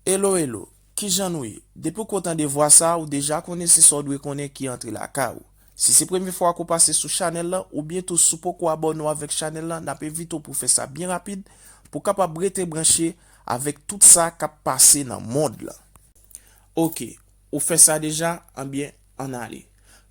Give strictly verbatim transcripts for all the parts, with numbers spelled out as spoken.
Hello, hello, kijan nou ye? Depi w kontan de vwa sa, ou deja konnen se sa w dwe konnen ki antre lakay ou. Si se premye fwa ke w pase sou chanèl lan, oubyen tou si w poko abòne w avèk chanèl lan, n ap envite w pou w fè sa byen rapid, pou w kapab rete branche avèk tout sa k ap pase nan mond lan. Oke, ou fè sa deja? Anbyen, ann ale.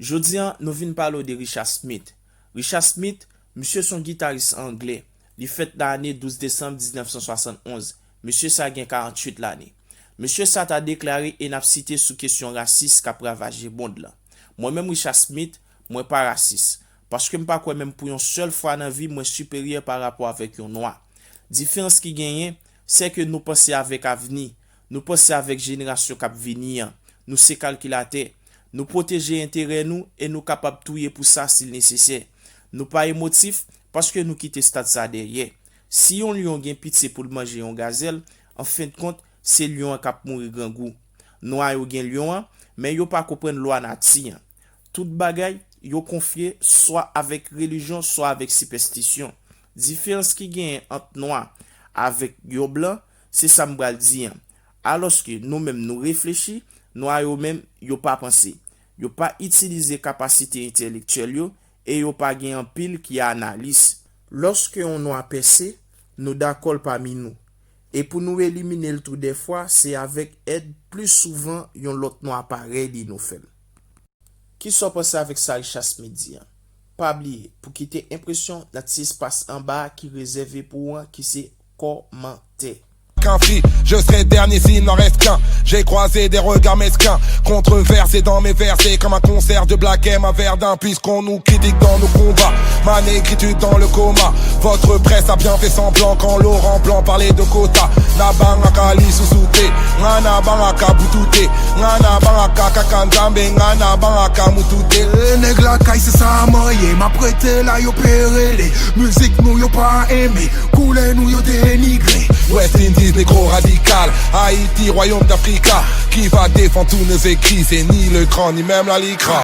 Jodi a, nou vin pale w de Richard Smith. Richard Smith, misye se yon gitaris anglè. Li fèt nan ane douz desanm diznèf san swasann onz. Mesye sa gen karanntuit lane. Mesye sa ta deklare, e n ap site sou kesyon rasis k ap ravaje mond lan: Mwen menm, Richard Smith, mwen pa rasis, paske m pa kwè menm pou yon sèl fwa nan vi m mwen siperyè pa rapò avèk yon nwa. Diferans ki genyen, se ke nou panse avèk avni, nou panse avèk jenerasyon k ap vini an, nou se kalkilatè, nou pwoteje enterè nou e nou kapab touye pou sa si l nesesè. Nou pa emotif, paske nou kite stad sa dèyè. Si yon lyon gen pitye pou l manje yon gazèl, anfendkont, se lyon an k ap mouri grangou. Nwa yo gen lyon an, men yo pa konprann lwa nati an. Tout bagay, yo konfye swa avèk relijyon, swa avèk sipèstisyon. Diferans ki genyen ant nwa avèk yon blan, se sa m pral di an. Alòske nou menm nou reflechi, nwa yo menm, yo pa panse. Yo pa itilize kapasite entèlektyèl yo, e yo pa gen anpil ki analis. Lòske yon nwa pèse, nou dakò l pami nou. E pou nou elimine l tou dèfwa, se avèk èd pli souvan yon lòt nwa parèy li nou fè l. Kisa w panse avèk sa Richard Smith di an? Pa bliye, pou kite enpresyon nan ti espas anba a ki rezève pou ou an ki se kòmantè. Qu'un fri, je serai dernier s'il n'en reste qu'un. J'ai croisé des regards mesquins, controversés dans mes versets, comme un concert de Black M à Verdun, puisqu'on nous critique dans nos combats. Ma négritude dans le coma, votre presse a bien fait semblant quand Laurent Blanc parlait de quota. Nabanaka li sousoute, nga nabanaka boutoute, nga nabanaka kakanzambe, nga nabanaka moutoute. Nèg lakay se sa manyen, m ap rete la yo pe rele. Mizik nou yo pa enmen, koulè nou yo denigre. West Indies, négro radical, Haïti, royaume d'Africa. Qui va défendre tous nos écrits, c'est ni le cran, ni même la licra.